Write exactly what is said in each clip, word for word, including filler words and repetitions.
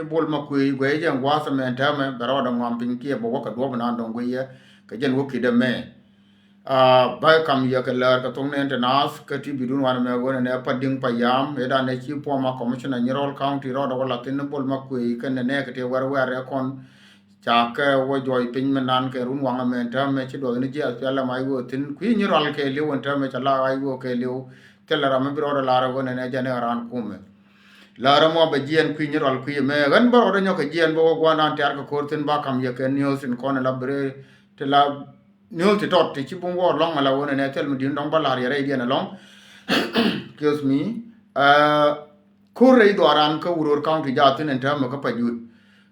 Bol Makuëëc guɛy jɛ ɛn gua̱a̱th ɛmɛ ɛn täämɛ bɛ rɔɔdɛ ŋuam piny kiɛ bɛ wä kɛ duɔ̱ɔ̱p ɛnan dɔ̱ŋ guiy yɛ kɛ jɛn wä ki̱t ɛmɛ. Aa, bä kam yɛ kɛ läär kɛ thok nɛn te naath kä ti bi dun wanɛ mɛ ɣöö nɛnɛ Padiŋ Payam ëëdan ɛ ci former commissioner Nyirol County rɔɔdɛ wä la̱th thi̱n Bol Makuëëc kɛnɛ nɛɛkɛ tëë wɛr wɛr ɛ kɔn. Ca kɛ wä juɔc piny mi nan kɛ run waŋ ɛmɛ ɛn täämɛ ci duɔth ni ji̱ SPLM-IO thi̱n kui̱ Nyirol kɛɛliw ɛn täämɛ ca la IO kɛɛliw. Thilɛ ram mi bi rɔɔdɛ lar ɛ ɣöö nɛnɛ jɛn ɛ raan kumɛ. Lar ɛmɔ bɛ jiɛn kui̱ Nyirol kui̱ ɛmɛ ɣän bä rɔɔdɛ nyɔk kɛ jiɛn bä wä gua̱a̱r nan tɛ̈r kɛ ko̱r thi̱n ba kam yɛ kɛ news in kɔn ɛ la bi ree ti la news ti tɔt ti ci bum wä lɔŋ ala wä nɛnɛ thil mi di̱n dɔ̱ŋ bä la̱r yɛ rɛydiɛn ɛlɔ̱ŋ. Excuse me. Aa, ko̱r rɛy dhuaaran kä Uror County jathin ɛn täämɛ kä Pajut.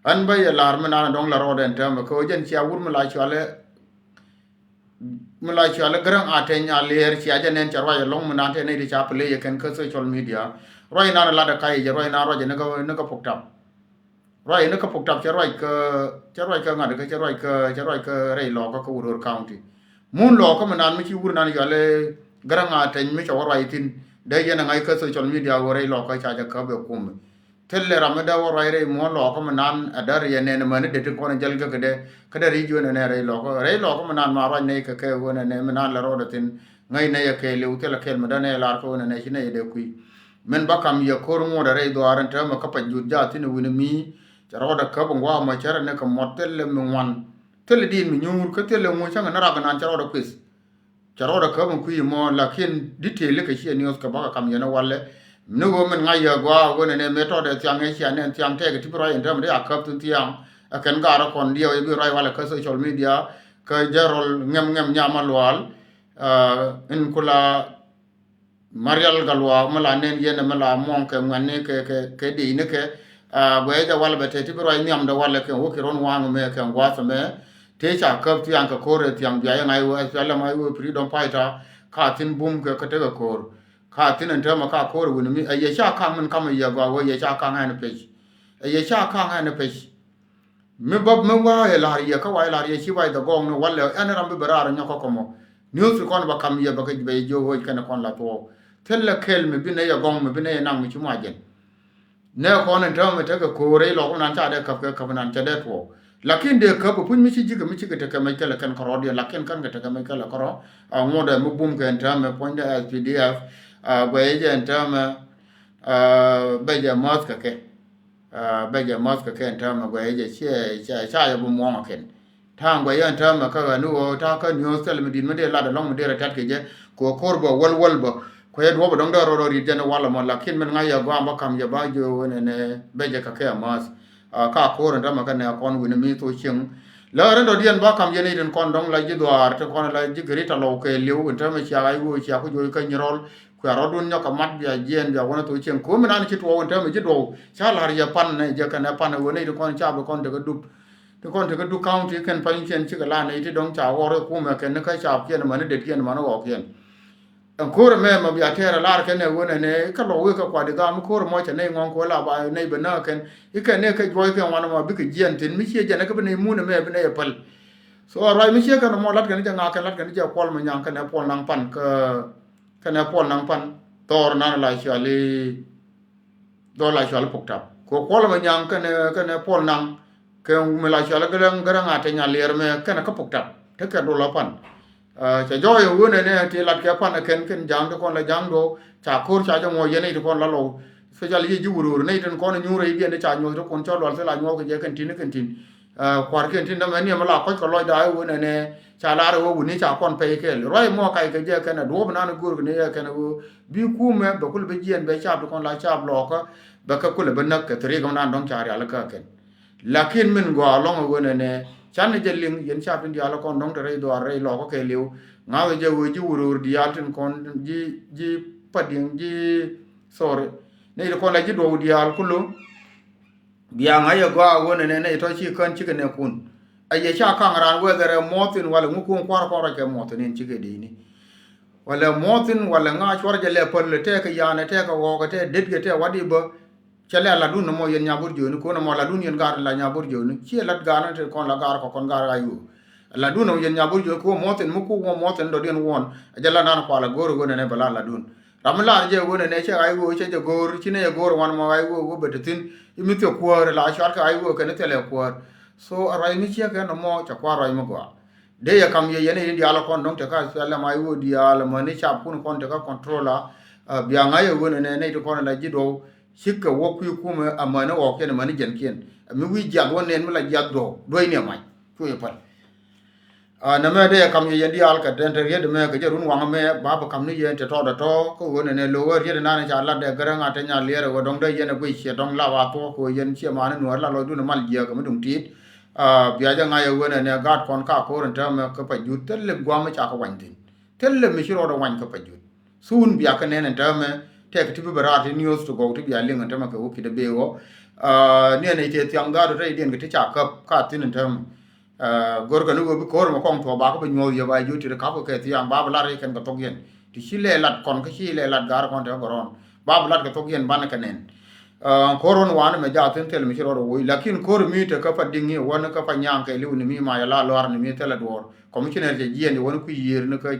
Ɣän bä yɛ la̱r mi nan dɔ̱ŋ la rɔɔdɛ ɛn täämɛ kä ɣöö jɛn cia wur mi la cualɛ mi la cualɛ Gäräŋ Ateny Aliɛɛr cia jɛ nɛn ca ruac ɛlɔ̱ŋ mi nan te nɛy ti ca play yɛ kɛn kä social media. Ruac nan latdɛ kac yɛ ruac nan ruac ni kä, ni kä Pok Tap. Ruac ni kä Pok Tap cɛ ruac kä, cɛ ruac kä ŋa̱t kä, cɛ ruac kä, cɛ ruac kä rɛy Lɔɔkä kä Uror County. Mun Lɔɔkä mi nan mi ci wur nan yual i̱ Gäräŋ Ateny mi cɛ wä ruac thi̱n. Dee yɛn ɛ ŋa̱c kä social media ɣöö rɛy Lɔɔkä ca jɛ käp ɛ kumɛ. Thilɛ ram mi dee wä ruac rɛy muɔ̱ɔ̱n Lɔɔkä mi nan ɛ däär yɛ nɛn ɛmäni dee ti kɔn ɛ jäl kä kɛ dee. Kä dee ri̱c ɣöö nɛnɛ rɛy Lɔɔkä. Rɛy Lɔɔkä mi nan ma ruac nɛy kɛ kɛ ɣöö nɛnɛ mi nan lɛ rɔɔdɛ thi̱n. Ŋäc nɛy ɛ kɛɛliw thilɛ kɛl mi dee nɛy lar kä ɣöö nɛnɛ ci nɛy ɛ dee kui̱. Min bä kam yɛ ko̱r ŋuɔ̱t ɛ rɛy dhuaar ɛn täämɛ kä Pajut jathin ɛ wi̱ni mi cɛ rɔɔdɛ käp ɛn gua̱a̱k mɔ cärɛ ni kɛ muɔt thilɛ mi ŋuan. Thilɛ diit mi nyuur kä thilɛ ŋu cäŋɛ ni rak ɛnan cɛ rɔɔdɛ kueth. Cɛ rɔɔdɛ käp ɛn kui̱ mɔ lakin detail kɛ ciɛ news kɛ bä kɛ kam yɛn ɛ walɛ. Ni ɣöö min ŋa̱c yɛ gua̱a̱k ɣöö nɛnɛ mëë tɔɔdɛ thiaŋ ɛ cia nɛn thiaŋ tɛɛkɛ ti bi ruac ɛn täämɛ dee a käp thi̱n thiaŋ. Ɛ kɛn gaarä kɔn diɛw ɛ bi ruac walɛ kä social media kä jɛ rɔl ŋɛm ŋɛm nyam a luaal. Aa, in kula Marial Gatluak mi la nɛn yɛn mi la muɔ̱ŋ kɛ ŋuɛ̈tni kɛ, kɛ, kɛ di̱i̱nikɛ. Aa, guɛcɛ walɛ bɛ te ti bi ruac nhiamdɛ walɛ kɛ wä ki run waŋ mɛ kɛ gua̱a̱th mɛ. Tëë ca käp thiaŋ kɛ ko̱r ɛ thiaŋ bia yɛ ŋa̱c wee SPLM-IO freedom fighter ka thi̱n bum kɛ kä tekɛ ko̱r. Ka thi̱n ɛn täämɛ ka ko̱r ɛ wi̱ni mi ɛ yɛ ca kaŋ min kamɛ yɛ gɔaa wee yɛ ca kaŋ ɛn pec. Ɛ yɛ ca kaŋ ɛn pec. Mi bä mi wa̱a̱ yɛ la̱r yɛ kä wa̱a̱ yɛ la̱r yɛ ci wa̱a̱ yɛ dhɛ gɔɔŋni walɛ ɛn ram bi bɛ raar nyɔk kä kɔmɔ. News ti kɔn bä kam yɛ bä kɛ bɛ yɛ jiök ɣööc kɛnɛ kɔn la thuɔɔk. Thilɛ kɛl mi bi nɛ yɛ gɔŋ mi bi nɛ yɛ naŋ mi ci muac jɛn. Nɛ kɔn ɛn täämɛ tekɛ ko̱o̱r rɛy Lɔɔkä mi nan ca dee käp kɛ käp nan ca dee tuɔɔk. Lakin dee käp ɛ puc mi ci ji̱kɛ mi cikɛ tekɛ mɛc kɛlɛ kɛn kärɔɔdiɛn lakin kɛn kɛ tekɛ mɛc kɛlɛ kärɔɔ. A ŋuɔ̱tdɛ mi bum kɛ ɛn täämɛ puɔ̱nydɛ SPDF. A guɛy jɛ ɛn täämɛ. A bɛ jɛ mäth kɛ kɛ. Aa, bɛ jɛ mäth kɛ kɛn täämɛ guɛy jɛ ciɛ, ciɛ, ca jɛ bi muɔ̱ŋ ɛ kɛn. Ta̱a̱ŋ guɛy yɛn täämɛ kä ɣän i̱ ɣöö ta̱a̱ kä news thil mi di̱t mi dee lat ɛlɔ̱ŋ mi dee rɛ tɛt kɛ jɛ. Kɛ ɣöö ko̱r bä wäl wäl bä. Kuɛ duɔ̱ɔ̱p ɛdɔ̱ŋ dee rɔɔd rɔɔd ri̱t jɛn i̱ walɛ mɔ lakin min ŋa̱c yɛ gɔaa bä ka̱m yɛ ba jiö ɣöö nɛnɛ bɛ jɛ kɛ kɛ amäth. Aa, ka ko̱r ɛn täämɛ kä nɛ kɔn wi̱ni mi thok cieŋ. Lä rɛn dɔ̱diɛn ba ka̱m yɛn i̱ tin kɔn dɔ̱ŋ la ji̱ dhuaar ti kɔn la ji̱ gɛri tɔ̱ lɔw kɛ li̱w ɛn täämɛ cia ɣa̱c ɣöö cia ku juɔc kä Nyirɔl. Kuɛ rɔ̱dun nyɔk kɛ mat bia jiɛɛn bia wänä thok cieŋ ko̱mi nan ci tuɔɔk in täämɛ ji̱ duɔw ca la̱r yɛ pan nɛ jɛ kɛnɛ pan ɛ ɣöö nɛy ti kɔn ca bi kɔn tekɛ dup. Ti kɔn tekɛ dup county kɛn pany cɛn cikɛ la nɛy ti dɔ̱ŋ ca ɣɔr ɛ kumɛ kɛn ni kä caap kiɛn mani det kiɛn mani ɣɔɔk kiɛn. Ɛn ko̱r ɛmɛ mɛ bia tɛɛr ɛ lar kɛn ɛ ɣöö nɛnɛ kä lɔk wek kɛ kuat i̱ gam ko̱r ɛmɔ cɛ nɛy ŋɔ̱ŋ ko̱ la ba nɛy bɛ nääk kɛn i̱ kɛn nɛy kɛ juɔc kɛn wanɛ mɔ bikɛ jiɛɛn thi̱n mi ciɛ jɛn ɛ kä bi nɛy mun ɛmɛ bi nɛy ɛ päl. So a ruac mi ciɛ kɛn ɛmɔ lat kɛn i̱ jɛ ŋa̱k kɛn lat kɛn i̱ jɛ Kuɔl Manyaŋ kɛnɛ Puɔl Naŋ Pan kä Kɛnɛ Puɔl Naŋ Pan, dhɔr nan la cuali, dhɔr la cuali Pok Tap. Kɛ Kuɔl Manyaŋ kɛnɛ, kɛnɛ Puɔl Naŋ, kɛ mi la cuali Gäräŋ, Gäräŋ Ateny Aliɛr mɛ kɛnɛ kä Pok Tap. Tekɛ dol la pan. Aa, cɛ jɔɔc ɛ wen ɛnɛ ti lat kɛ pan ɛ kɛn kɛn ja̱a̱ŋ ti kɔn la ja̱a̱ŋ duɔw, ca ko̱r ca jɛ ŋuɔc yɛn nɛy ti kɔn la lɔw. Special yi ji̱ wurur nɛy tin kɔn nyuur rɛy biɛn ti ca nyuɔth ti kɔn cɔl lual thil a nyuɔth kɛ jɛ kɛn tin kɛn tin. Aa, kua̱r kɛn tin dämɛ ni ɛmɛ la kɔc kɛ lɔcda ɛ wen ɛnɛ, ca lar ɛ wä wuni ca kɔn pɛy kɛɛl. Ruac mɔ kac kɛ jɛ kɛn ɛ duɔ̱ɔ̱p nan go̱o̱r kɛ ni ɛ kɛn ɛ wä bi kumɛ bɛ kul bi jiɛn bɛ cap ti kɔn la cap lɔɔkä bɛ kɛ kulɛ bi näk kɛ thiri kɛ nan dɔ̱ŋ ca rial kä kɛn. Lakin min gɔaa lɔŋ ɛ wen ɛnɛ can ni jɛ liŋ yɛn cap tin diaal kɔn dɔ̱ŋ te rɛy dhuaar rɛy lɔɔkä kɛ liw. Ŋa̱th ɛ jɛ wee ji̱ wurur diaal tin kɔn ji̱, ji̱ padiŋ ji̱ thori. Ni ti kɔn la ji̱ duɔw diaal kulu. Bia ŋa̱c ɛ gɔaa ɣöö nɛnɛ nɛy tɔ̱ ci kän cikɛ nɛkun. A yɛ ca kaŋ raan whether ɛ muɔth in walɛ ŋu kuɔ̱ŋ kua̱r kɔn rɔc kɛ muɔth in in cikɛ di̱i̱ni. Walɛ muɔth in walɛ ŋa̱c cuarɛ jɛ lɛ päl ɛ tɛɛkɛ ya̱a̱n ɛ tɛɛkɛ ɣɔɔk ɛ tɛɛ detkɛ tɛɛ wat i̱ bä. Cɛ lɛ latdun ɛmɔ yɛn nyabur jiööni ko̱n ɛmɔ latdun yɛn gaar la nyabur jiööni ciɛ lat gaar ni te kɔn la gaar kɔ kɔn gaar a yuur. Latdun ɛmɔ yɛn nyabur jiööni ko̱n muɔth in mi kuk wä muɔth in dɔ̱diɛn wuɔ̱n. Ɛ jɛ lat nan kual ɛ go̱o̱r ɛ ɣöö nɛnɛ bɛ la latdun. Ram mi lar jɛ wen ɛnɛ cɛ ɣa̱c ɣöö cɛ jɛ go̱o̱r, ci nɛ jɛ go̱o̱r wan mɔ ɣa̱c ɣöö ɣöö bɛ te thi̱n. I̱ mi thiɛ kuäär la cual kɛ ɣa̱c ɣöö kɛn thilɛ kuäär. So a ruac mi ciek kɛn nɔmɔ cɛ kua̱r ruac mi gɔaa. Dee yɛ kam yɛ yɛn in diaal kɔn dɔ̱ŋ tekä S P L M ɣa̱c ɣöö diaal amäni cap kun kɔn tekä control a, a, bia ŋa̱c ɛ wen ɛnɛ nɛy ti kɔn la ji̱ duɔ̱w. Cikɛ wä kui̱ kumɛ amäni ɣɔɔkiɛn amäni jɛnkiɛn. Ɛ mi wi̱i̱ jiath wä nɛn mi la jiath duɔ̱w duɔ̱c ni ɛ mac. Cu yɛ päl. A, nɛmɛ dee yɛ kam yɛ yɛn diaal kɛ dɛn te riet mɛ kɛ jɛ run waŋ mɛ ba bi kam ni yɛn te tɔɔdɛ tɔɔ kä ɣöö nɛnɛ lo̱k ɣä riet nan ca lat dɛ gärä ŋa̱t te nya liɛɛr ɛ ɣöö dɔ̱ŋ dee yɛn ɛ guic ciɛ dɔ̱ŋ lap a thuɔ̱k kɛ ɣöö yɛn ciɛ mani nuɔ̱ɔ̱r la lɔcdun ɛ mal jiääk kɛ mi duŋ ti̱i̱t. A, bia jɛ ŋa̱c ɛ ɣöö nɛnɛ gaat kɔn ka ko̱r ɛn täämɛ kä pa juth thil lip gua̱a̱m mi ca kɛ wany thi̱n. Thil lip mi ci rɔɔdɛ wany kä pa juth. Thun bia kɛ nɛn ɛn täämɛ tɛk ti bi bɛ raar ti news ti gɔw ti bia liŋ ɛn täämɛ kɛ wä ki̱t ɛ bee ɣɔ̱. A, niɛn ɛ tëë thiaŋ gaat rɛydiɛn kɛ ti ca käp ka thi̱n ɛn täämɛ. Ɛ, gör kɛ ni ɣöö bi ko̱r mɛ kɔŋ tuɔɔk bakɛ bi nyuɔ̱th yɛ ba ji̱ ti ri ka̱pkɛ kɛ thiaŋ ba bi lat rɛy kɛn kɛ thok yɛn. Ti ci lɛ lat kɔn kä ci lɛ lat ga̱r kɔn te gɔrɔn ba bi lat kɛ thok yɛn banɛ kɛ nɛn. Ɛ, ko̱r wän wanɛ mɛ jaathin thil mi ci rɔɔdɛ woc lakin ko̱r mi te kä pa diŋ i̱ wän kä pa nyaŋ kɛ li̱w ni mi ma yɛ la luaar ni mi thilɛ duɔ̱ɔ̱r kɔmicinɛr cɛ jiɛn i̱ wän kui̱ yiër ni kä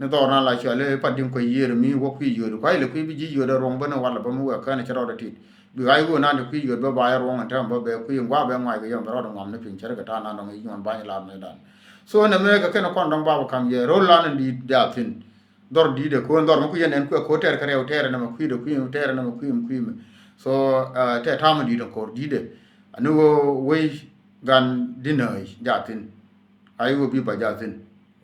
Ni dhɔr na la cuali pa diŋ kɔ yiëër mi wä kui̱ yio̱o̱di kuay lɛ kui̱ bi ji̱ yio̱o̱di ruɔ̱ŋ bä ni walɛ bä mi wɛ kään cɛ rɔɔdɛ tit. Bi ɣa̱c ɣöö nan ti kui̱ yio̱o̱di bä ba yɛ ruɔ̱ŋ ɛn täämɛ bä bɛ kui̱ ŋuak bɛ ŋuac kɛ yɔm bɛ rɔɔdɛ ŋuam ni piny cärkɛ ta̱a̱ nan dɔŋ i̱ nyuɔn bany lar mɛ dan. So nɛ mɛ kɛ kɛn kɔn dɔŋ bapɛ ka̱m yɛ ro̱l lan in di̱i̱t de a thi̱n. Dhɔr di̱i̱t ɛ ko̱n dhɔr mi kui̱ yɛn ɛn kui̱ ɛ ko̱ tɛɛr kɛ rɛw tɛɛr ɛn ɛmɛ kui̱dɛ kui̱ tɛɛr ɛn ɛmɛ kui̱ mi kui̱ mi. So tɛɛr ta̱a̱ mi di̱i̱t ɛ ko̱r di̱i̱t ɛ. Ani ɣöö wec gan di̱t nääc de a thi̱n. Ɣa̱c ɣöö bi ba jaathin.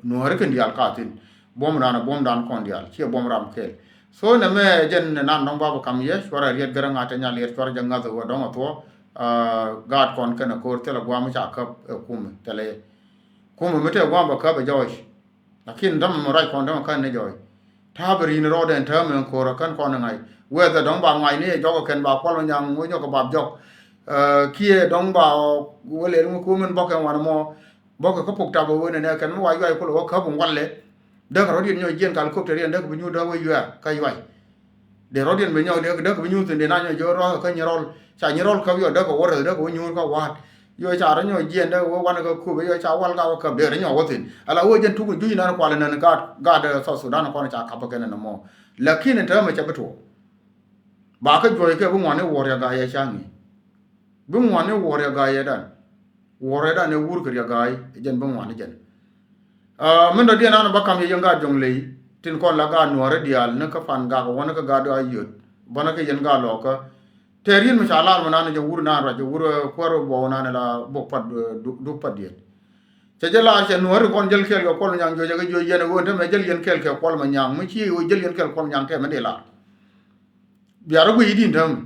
Nuääri kɛn diaal ka thi̱n. Buɔ̱m raan a buɔ̱m dan kɔn diaal ciɛ buɔ̱m ram kɛɛl. So nɛ mɛ jɛn nan dɔ̱ŋ bapɛ ka̱m yɛ cuarɛ riɛt gärä ŋa̱t tɛ nyal yɛt cuarɛ jɛ ŋa̱th ɣöö dɔ̱ŋ a thuɔ̱. Gaat kɔn kɛn a ko̱r thilɛ gua̱a̱m mi ca käp ɛ kumɛ thilɛ yɛ. Kumɛ mi tɛ gua̱a̱m bɛ käp ɛ jɔɔc. Lakin dämɛ mi ruac kɔn dämɛ kän ni jɔɔc. Ta̱a̱ bɛ ri̱n rɔɔdɛ ɛn täämɛ ɛn ko̱r ɛ kän kɔn ɛ ŋa̱c. Wɛthɛ dɔ̱ŋ ba ŋuac ni ɛ jɔk ɛ kɛn ba kuɔl mi nyaŋ wä nyɔk ɛ bap jɔk. Kiɛ dɔ̱ŋ ba wä lɛl ŋu kumɛ in bɔkɛ ŋuan ɛmɔ. Bɔkɛ kä pok tap ɛ wen ɛnɛ kɛn mi wa yuay kulɛ wä käp in walɛ. Däk rɔ̱diɛn nyɔk jiɛn kal kop te riɛn däk bi nyuur däk wä yuay kä yuay. Dee rɔ̱diɛn bi nyɔk dee däk bi nyuur thin dee na nyɔk jiök rɔ̱ kä nyirɔl. Ca nyirɔl käp yɔ däk wä rɛth däk wä nyuur kä wa̱a̱t. Yɔ ca rɔ nyɔk jiɛn däk wä wanɛ kä kop yɔ ca wal ka wä käp dee rɔ nyɔk wä thin. Ala wä jɛn tuk juc nan kualɛ nän gaat gaat South Sudan kɔn ca kap kɛn ɛn ɛmɔ. Lakin ɛn täämɛ ca bi tuɔɔk. Ba kä juɔc kɛ bi ŋuan i̱ wuɔ̱r ya ga̱a̱c ya ca̱ŋ i̱. Bi ŋuan i̱ wuɔ̱r ya ga̱a̱c ya dan. Wuɔ̱r ya dan ɛ wur kɛ riak ga̱a̱c ɛ jɛn bi ŋuan i̱ jɛn. Min dɔ̱diɛn an bä ka̱m yɛ yɛn gaat jɔ̱ŋ ley tin kɔn la gaat nuɔ̱ɔ̱rä diaal ni kä pan gak wäni kä gaat a yöt bänä kä yɛn gaat lɔɔkä. Tɛɛr yɛn mi ca lar mi nan jɛ wur nan ruac jɛ wur kuäär buɔw nan la bok pat duk pat diet. Cɛ jɛ lar cɛ nuɔ̱ɔ̱ri kɔn jäl kɛɛl kɛ kuɔl mi nyaŋ juɔc jɛ kɛ juɔc yɛn ɛ ɣöö tämɛ jäl yɛn kɛɛl kɛ kuɔl mi nyaŋ mi ci ɣöö jäl yɛn kɛɛl kuɔl mi nyaŋ tɛmɛ dee lar. Bia rɔ guic i̱di̱n täämɛ.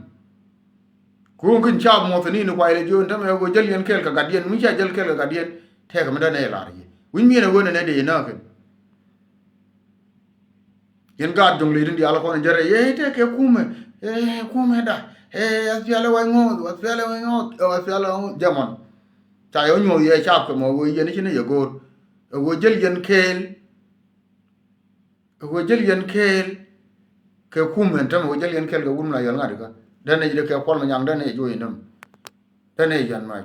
Kuŋ kin ca muɔth ni ni kuay lɛ jiön täämɛ ɣöö jäl yɛn kɛɛl kɛ gatdiɛn mi cia jäl kɛɛl kɛ gatdiɛn. Tɛkɛ mi däni ɛ lar yɛ wi̱c miɛn ɛ ɣöö nɛnɛ dee yɛ nääk kɛn. Yɛn gaat jɔ̱ŋ ley tin diaal kɔn jɛrɛ yɛ tɛkɛ kumɛ. Ɛ kumɛ da. Ɛ aspialɛ wac ŋo̱o̱th aspialɛ wac ŋo̱o̱th ɛ aspialɛ wac ŋo̱o̱th jɛmɔn. Ca yɛ wä nyuɔ̱th yɛ cap kɛ mɔ ɣöö yɛn i̱ ci ni yɛ go̱o̱r. Ɛ ɣöö jäl yɛn kɛɛl. Ɛ ɣöö jäl yɛn kɛɛl kɛ kumɛ ɛn täämɛ ɣöö jäl yɛn kɛɛl kɛ wur mi la yɔl ŋa̱t ikä. Däni jɛ kɛ kuɔl mi nyaŋ däni jɛ juɔc i̱ näm. Däni jɛ yɛn mac.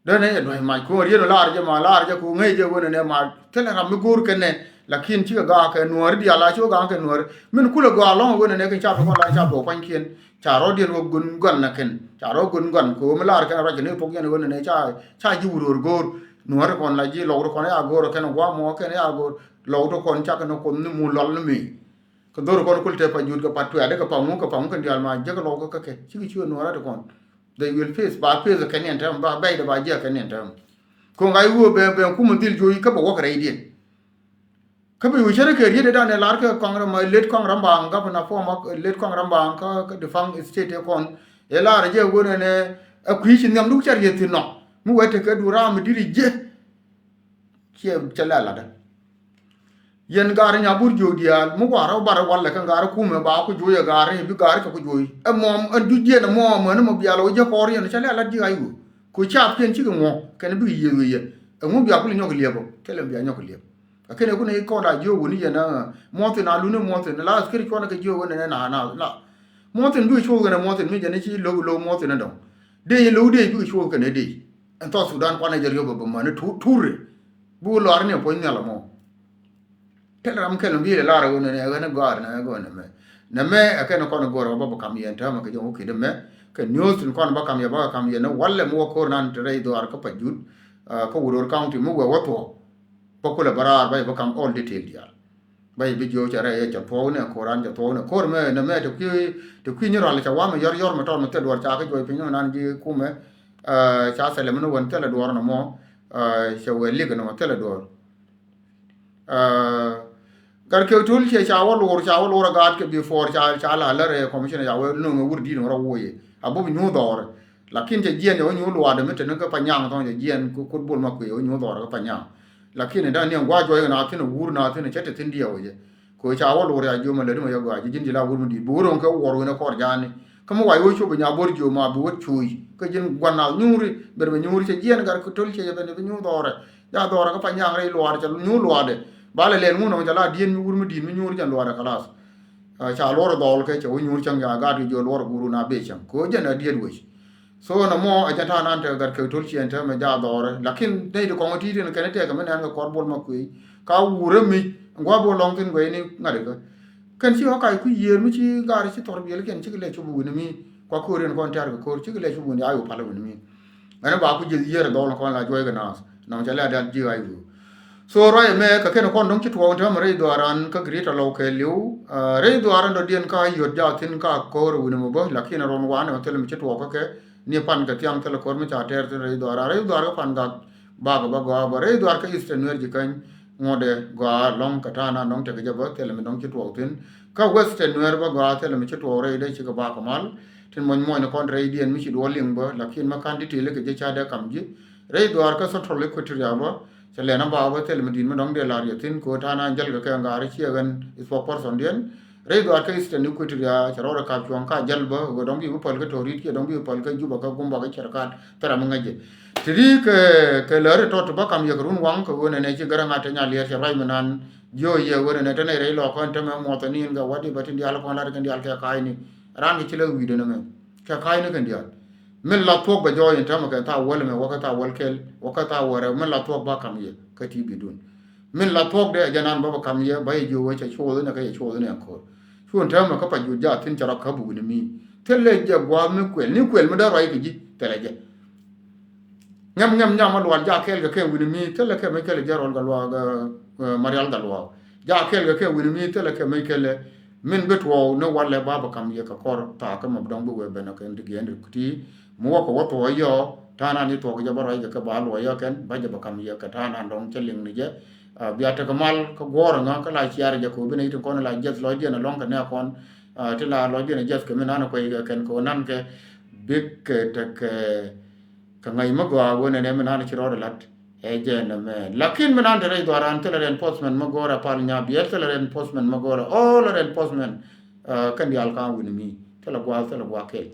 Däni jɛ dua̱c mac kuŋ riet mi laar jɛ ma laar jɛ ku ŋäc jɛ wen ɛnɛ ma thilɛ ram mi go̱o̱r kɛn nɛ. Lakin cikɛ gaak kɛ nuääri diaal a ci wä gaak kɛ nuääri min kulɛ gɔaa lɔ̱ŋ wen ɛnɛ kɛn cap ti kɔn la cap duɔ̱ɔ̱k pa̱nykiɛn. Ca rɔ̱diɛn wä gun gɔn nɛ kɛn ca rɔ gun gɔn kɛ ɣöö mi laar kɛn ruac kɛn i̱ thok yɛn wen ɛnɛ ca ji̱ wur ɣör go̱o̱r. Nuääri kɔn la ji̱ lɔwri kɔn ya go̱o̱r kɛn gua̱a̱m ɔ kɛn ya go̱o̱r. Lɔwri kɔn cak kɛn kɔn ni mu lɔl ni mi. Kɛ dhor kɔn kul te pa jut kɛ pa tuɛɛt kɛ pa ŋu kɛ pa ŋu kɛn diaal ma jek lɔk kä kɛ cikɛ cuɛ nuɔrɛ ti kɔn. They will face ba face kɛn yɛn tɛm ba bɛy de ba jiɛ kɛn yɛn tɛm. Kɔn ŋa̱c wee ben ben kumɛ dhil juɔc kä bɛ wäk rɛydiɛn. Kä bi wee cärɛ kɛ riet dan ɛ lar kɛ kɔŋ ram ma let kɔŋ ram baaŋ gavana former let kɔŋ ram baaŋ kä defang state ɛ kɔn. Ɛ lar jɛ wen ɛn ɛ kui̱ ci nhiam duk cɛ riet thin nɔ mi wee tekɛ du ram mi diri jiɛ. Ciɛ cɛ lɛ latdä. Yɛn gaari nyabur jiök diaal mi gua̱a̱r rɔ bar walɛ kɛn gaari kumɛ ba ku juɔc ɛ gaari bi gaari kɛ ku juɔc ɛ mɔm ɛn juc jiɛn ɛ mɔm ɛn mɔ bial ɔ jɛ kɔɔr yɛn cɛ lɛ lat ji̱ ay ɣöö ku caap kiɛn cikɛ ŋuɔ kɛn bikɛ yiëth ɣöö yɛ. Ɛŋu bia kul nyɔk liɛp ɔ kɛlɛ bia nyɔk liɛp. Ɛ kɛn ɛ kun ɛ kɔn a jiök ɣöö ni yɛn ɛ muɔthin a luni muɔthin la askiri cuɔn ɛ kɛ jiök ɣöö nɛnɛ na na la. Muɔthin bikɛ cuɔth kɛn ɛ muɔthin mi jɛn ɛ ci lo̱k lo̱k muɔthin ɛ dɔ̱ŋ. Dee lo̱k dee bikɛ cuɔth kɛn ɛ dee. Ɛn South Sudan kuanɛ jɛ riɔp ɛ bä mäni tuuri. Bi wä lɔaar ni ɛ puɔ̱ny nhial ɛmɔ. Thilɛ ram kɛl mi bi lɛ lar ɣöö nɛ ɣän gɔ̱a̱r nɛ ɣän nɛ mɛ. Nɛ mɛ ɛ kɛn kɔn go̱r ɣä bä bä kam yɛn täämɛ kɛ jɛ wä ki̱t mɛ. Kɛ news tin kɔn bä kam yɛ bä kam yɛn ni walɛ mi wä ko̱r nan te rɛy dhuaar kä Pajut, ah, kä Uror County mi wee wä thuɔ̱k. Bä kulɛ bä raar bä yɛ bä kam all detail diaal. Bä yɛ bi jiöö cɛ rɛy yɛ cɛ thuɔ̱k nɛ ko̱r an cɛ thuɔ̱k nɛ ko̱r mɛ nɛ mɛ te kui̱, te kui̱ nyi rɔal cɛ wamɛ yɔr yɔr mɛ tɔr mɛ thil duɔr ca kä juɔc piny nɔ nan ji̱ kumɛ, ah, ca thilɛ mi ni wän thilɛ duɔr nɔ mɔ, ah, cɛ wee lik nɔ mɔ thilɛ duɔr. Ah, Gat Kɛw Tul ciɛ ca wä lor, ca wä lor a gaat kɛ before ca, ca la lär ɛ commissioner ca wä no̱ŋ ɛ wur di̱t ŋä rɔ woc ɛ. A bop nyuur dhɔr. Lakin cɛ jiɛn cɛ wä nyuur luaadɛ mi teni kä Panyaŋ thɔŋ cɛ jiɛn kut bol ma kuiɛ wä nyuur dhɔr kä Panyaŋ. Lakin ɛ da̱ŋ niɛŋ gua̱c juɔc ɛ na thin ɛ wur na thin ɛ cɛ te thin diɛw ɛ jɛ. Kɛ ca wä lor ya jiom a lät mi yɛ gɔaa ji̱ ji̱n ji̱ la wur mi di̱t bi wä ro̱ŋ kɛ wuɔr wen ɛ kɔr ja̱a̱ni. Kä mi wac wä cop ɛ nya bo̱r jiom a bi wä cuuc. Kä ji̱n gua̱n na nyuuri, ber bɛ nyuuri cɛ jiɛn Gat Kɛw Tul ciɛ jɛ ben bi nyuur dhɔrɛ. Ja dhɔrä kä Panyaŋ rɛy luaar cɛ nyuur luaardɛ. Ba lɛ lɛl ŋun ɔmɔ cɛ la dieen mi wur mi di̱i̱t mi nyuur jɛn luaardɛ kalas. Ah, ca luɔr dhɔl kɛ cɛ wä nyuur cäŋ ca gaat kɛ jiɔ luɔr guru na bee cäŋ. Kɛ wä jɛn a diet wec. So nɔmɔ a jɛn ta̱a̱ nan te Gat Kɛw Tul ciɛn te mɛ ja dhɔrɛ. Lakin nɛy ti kɔŋ ti̱ti̱ ni kɛn tɛkɛ mi nɛn kɛ kɔr bol ma kuey. Ka wurä mi ŋuä bol lɔŋ thin guey ni ŋa̱t ikä. Kɛn ci ɣɔ̱k kac kui̱ yiëër mi ci gaat ci thɔr biɛl kɛn cikɛ lɛ cop wi̱ni mi. Kua ko̱r yɛn kɔn tɛ̈r kɛ ko̱r cikɛ lɛ cop wi̱ni a yo̱ pal wi̱ni mi. Ɛn ba ku ji̱ yiër dhɔl kɔn la juɔc kɛ naath nɔmɔ cɛ lɛ dan ji̱ a yo̱. So ruac ɛmɛ kɛ kɛn kɔn dɔ̱ŋ ci tuɔɔk in täämɛ rɛy dhuaaran kä Greater Lɔw kɛɛliw. Ah, rɛy dhuaaran dɔ̱diɛn ka yot ja thi̱n ka ko̱r wi̱ni mɔ bä lakin run wanɛ mɛ thilɛ mi ci tuɔɔk kä kɛ ni pan kɛ thiaŋ thilɛ ko̱r mi ca tɛɛr thi̱n rɛy dhuaaran rɛy dhuaar kä pan gak bakɛ bä gɔaa bä rɛy dhuaar kä Eastern Nuer ji̱ käny. Ŋuɔ̱tdɛ gɔaa lɔ̱ŋ kɛ ta̱a̱ nan dɔ̱ŋ tekɛ jɛ bä thilɛ mi dɔ̱ŋ ci tuɔɔk thi̱n. Kä Western Nuer bä gɔaa thilɛ mi ci tuɔɔk rɛy dee cikɛ bakɛ mal. Tin muɔ̱ny muɔ̱ny ni kɔn rɛydiɛn mi ci duɔl liŋ bä lakin mi ka̱n ti tili kɛ jɛ ca dee kam ji̱. Rɛy dhuaar kä Central Equatoria bä cɛ lɛn a ba bä thilɛ mi di̱t mi dɔ̱ŋ dee la̱r yɛ thi̱n kɛ ɣöö ta̱a̱ nan jäl kɛ kɛ ŋa̱a̱r ciɛ ɣän spokespersondiɛn. Rɛy dhuaar kä Eastern Equatoria cɛ rɔɔdɛ ka̱p cuɔ̱ŋ ka jäl bä ɣöö dɔ̱ŋ bi bi päl kä Torit kiɛ dɔ̱ŋ bi bi päl kä Juba kä Gumba kä Cɛrkat thilɛ mi ŋäcɛ. Ti ri kɛ, kɛ lääri tɔt ti bä kam yɛ kɛ run waŋ kɛ ɣöö nɛnɛ ci gärä ŋa̱t te nya liɛɛr cɛ ruac mi nan. Jiö yɛ ɣöö nɛnɛ te nɛy rɛy lɔɔk kɔn te mɛ muɔth ɛ ni̱n kɛ wä di bä tin diaal kɔn lat kɛn diaal kɛ ka̱a̱cni. Raan kɛ ci lɛ wi̱i̱dɛ nɛ mɛ kɛ ka̱a̱cni kɛn diaal. Min la thuɔ̱k bɛ jɔɔc in täämɛ kɛ thaak wäl ɛmɛ wäkä thaak wäl kɛl wäkä thaak wäl rɛw min la thuɔ̱k ba kam yɛ kä ti bi dun. Min la thuɔ̱k dee ɛ jɛ nan bä bä kam yɛ ba yɛ jiök wä cɛ cuɔth inɛ kä yɛ cuɔth inɛ ɛn ko̱r. Cuɔn täämɛ kä pa juut jaathin cɛ rɔ käp wi̱ni mi. Thilɛ jɛ gua̱a̱th mi kuɛl ni kuɛl mi dee ruac kɛ ji̱ thilɛ jɛ. Ŋɛm ŋɛm nyam a lual ja kɛɛl kɛ kɛ wi̱ni mi thilɛ kɛ mi kɛlɛ jɛ rɔl kɛ luaak, eh, eh, Marial kɛ luaak. Ja kɛɛl kɛ kɛ wi̱ni mi thilɛ kɛ mi kɛlɛ. Min bi tuɔɔk ni walɛ ba bɛ kam yɛ kɛ kɔr thaak kä mɛ bi dɔ̱ŋ bi wee ben ɛ kɛn ti giɛn ti ti. Mi wä kɛ wä thuɔɔk yɔ ta̱a̱ nan i̱ thuɔɔk jɛ bä ruac kɛ kɛ ba luɔc yɔ kɛn ba jɛ bɛ kam yɛ kɛ ta̱a̱ nan dɔ̱ŋ cä liŋ ni jɛ. Ah, bia tekɛ mal kä guɔ̱ɔ̱r ɛŋa kä la ciar jɛ kɛ wä bi nɛ i̱ ti kɔn la jiɛth lɔcdiɛn ɛlɔ̱ŋ kɛ nɛ kɔn. Ah, ti la lɔcdiɛn ɛ jiɛth kɛ mi nan ɛ kuɛy kɛ kɛn kɛ wä nan kɛ bik kɛ tekɛ kɛ ŋäc mi gɔaa wen ɛn ɛmɛ nan ci rɔɔdɛ lat. Ɛ jɛ ɛn ɛmɛ lakin mi nan te rɛy dhuaaran thilɛ reinforcement mi go̱o̱rɛ pal nya biɛl thilɛ reinforcement mi go̱o̱rɛ all reinforcement. Ah, kɛn diaal ka̱a̱ŋ wi̱ni mi thilɛ gua̱a̱th thilɛ gua̱a̱th kɛl.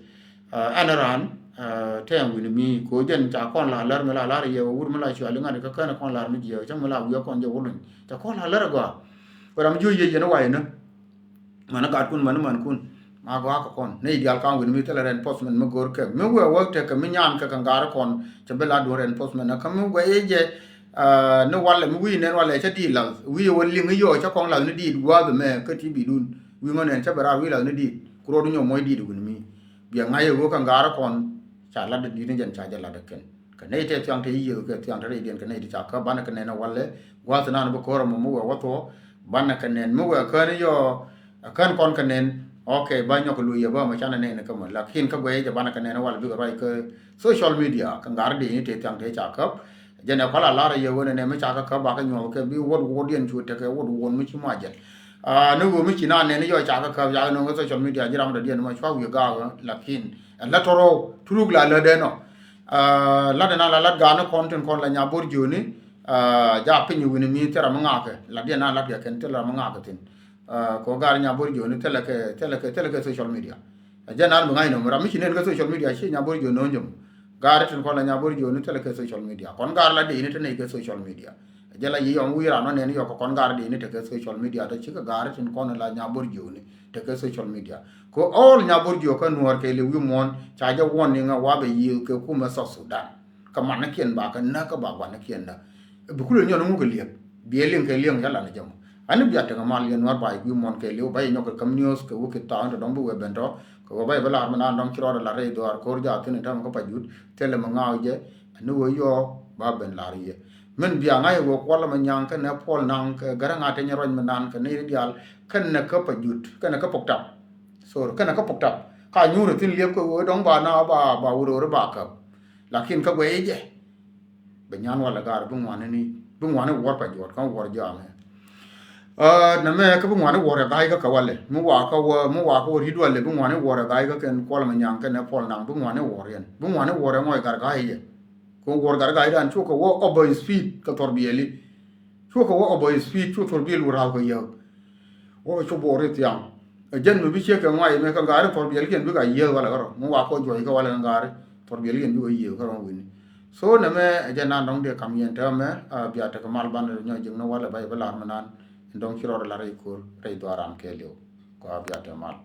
Ah, ɛn raan, ah, tɛɛŋ wi̱ni mi ko̱ jɛn ca kɔn la lär mi la lar yɛ wä wur mi la cuali ŋa̱t kä kɛn kɔn lar mi jiɛ cä mi la wiɛ kɔn jɛ wä luny ca kɔn la lär ɛ gɔaa. Wä ram jiö yɛ jɛn wa̱i̱ ni. Mani gatkun mani mankun ma gɔaa kɛ kɔn ni diaal ka̱ŋ wi̱ni mi thilɛ reinforcement mi go̱r kɛ mi wee wä tekɛ mi nyan kɛ kɛ ŋa̱r kɔn. Cɛ bi la duɔ̱n reinforcement kä mi wee jɛ. Ah, ni walɛ mi wi̱i̱ nɛn walɛ cä diit lath wi̱i̱ wä liŋ yɔ cä kɔŋ lath ni diit gua̱a̱th mɛ kä ti bi dun wi̱i̱ ŋɔ nɛn cä bi raar wi̱i̱ lath ni diit ku rɔɔd nyɔ muɔ̱c diit wi̱ni mi. Bia ŋa̱c ɛ ɣöö kɛ ŋa̱r kɔn ca lat di̱t ni jɛn ca jɛ lat ɛ kɛn. Kɛ nɛy tɛ thiaŋ te yiëë kɛ thiaŋ te rɛydiɛn kɛ nɛy ti ca käp banɛ kɛ nɛn ɛ walɛ gua̱a̱th nan bi ko̱r ɛmɔ mi wee wä thuɔ̱ɔ̱. Banɛ kɛ nɛn mi wee kään yɔ kään kɔn kɛ nɛn. Ok ba nyɔk kɛ luc yɛ bä mɛ canɛ nɛn kä mɛ lakin kä guɛy jɛ banɛ kɛ nɛn ɛ walɛ bikɛ ruac kä social media kɛ ŋa̱r di̱t ni te thiaŋ te ca käp. Jɛn ɛ kɔl a lar a yɛ wen ɛnɛ mi ca kä käp ba kä nyuɔth kɛ bi wuɔt wuɔt diɛn cu tekɛ wuɔt wuɔt mi ci muac jɛn. Ah, ni ɣöö mi ci na nɛn yɔ ca kä käp ca kä no̱o̱ŋ kä social media ji̱ ram dɔ̱diɛn ma cua wi̱i̱ gaak ɣä lakin ɛ lät tɔrɔw turuk la lät ɛnɔ. Ah, lat ɛn a la lat gaak ni kɔn tin kɔn la nya bo̱r jiöni. Ah, ja piny wi̱ni mi thil ram mi ŋaakɛ lat diɛn a lat kɛ kɛn thil ram mi ŋaakɛ thin. Ah, kɛ ɣöö gaak ni nya bo̱r jiöni thilɛ kɛ thilɛ kɛ thilɛ kɛ social media. Ɛ jɛn an bi ŋa̱c nɔm ram mi ci nen kä social media ci nya bo̱r jiö no̱o̱ŋ jom. Gaari tin kɔn la nya bo̱r jiö ni thilɛ kɛ social media kɔn gaari la dee ni te nɛy kɛ social media. Ɛ jɛn la yi yɔm wi̱i̱ ran wä nɛn yɔk kɛ kɔn gaari dee ni te kɛ social media te cikɛ gaari tin kɔn la nya bo̱r jiö ni te kɛ social media. Kɛ all nya bo̱r jiö kä nuɔɔr kɛ li wi̱i̱ muɔ̱ɔ̱n ca jɛ wuɔn ni ŋä wa bɛ yiëë kɛ kumɛ South Sudan. Kɛ manikiɛn ba kɛ näk kä ba guanikiɛn näk. Bi kulɛ nyɔn ŋuk kɛ liɛp biɛ liŋ kɛ liɛŋ ca lan jɛ mɔ. Ani bia tekɛ mal yɛn Nuäär ba yɛ gui̱ muɔ̱n kɛɛliw, ba yɛ nyɔk kɛ käm news kɛ wä kɛ thaw in tɔ̱ dɔ̱ŋ bi wëë ben tɔ̱ kɛ wä, ba yɛ bi lar mi naan dɔ̱ŋ ci rɔɔdɛ lar rɛy dhuaar ko̱r jaathin in täämɛ kä Pajut thilɛ mi ŋa̱a̱k jɛ. Ani wä yɔɔ ba ben lar yɛ min bia ŋa̱c wä Kuɔl Manyaŋ kɛnɛ Puɔl Naŋ kɛ Garaŋ Ateny Ruac mi naan kɛ nɛy diaal kɛnɛ kä Pajut kɛnɛ kä Pok Tap. Sorry, kɛnɛ kä Pok Tap ka nyuur thin liep kɛ wä dɔ̱ŋ ba na ba, ba wurori ba käp. Lakin kä guɛy jɛ bɛ nyan walɛ gar bi ŋuani ni, bi ŋuani wuɔr pa juɔt kä wuɔr jɔamɛ. Nɛmɛ kä bi ŋuani wuɔr ɛ ga̱a̱c kä kɛ walɛ mi wa kä wä, mi wa kä wä ri̱t walɛ bi ŋuani wuɔr ɛ ga̱a̱c kä kɛn Kuɔl Manyaŋ kɛnɛ Puɔl Naŋ bi ŋuani wuɔr yɛn, bi ŋuani wuɔr ɛ ŋɔc gar ga̱a̱c yɛ. Kɛ wuɔr gar ga̱a̱c dan cukɛ wä over speed kɛ thɔr biɛli. Cukɛ wä over speed, cu thɔr biɛl wä ra̱a̱w kɛ yäk. Wä cu buɔr i̱ thiaŋ. Ɛ jɛn mi bi ciek kɛ ŋuay mɛ kɛ gaari thɔr biɛl kiɛn bikɛ a yiëë walɛ kärɔ mi wa kɔ juɔc kɛ walɛ kɛ gaari thɔr biɛl kiɛn bikɛ yiëë kärɔ wi̱ni. So nɛmɛ ɛ jɛn nan dɔ̱ŋ dee kam yɛn täämɛ. Bia tekɛ mal banɛ nyɔ ji̱ŋ ni walɛ ba yɛ bi lar mi nan in dɔ̱ŋ ci rɔɔdɛ lar rɛy ko̱r rɛy dhuaaran kɛɛliw. Kɔ a bia tekɛ mal.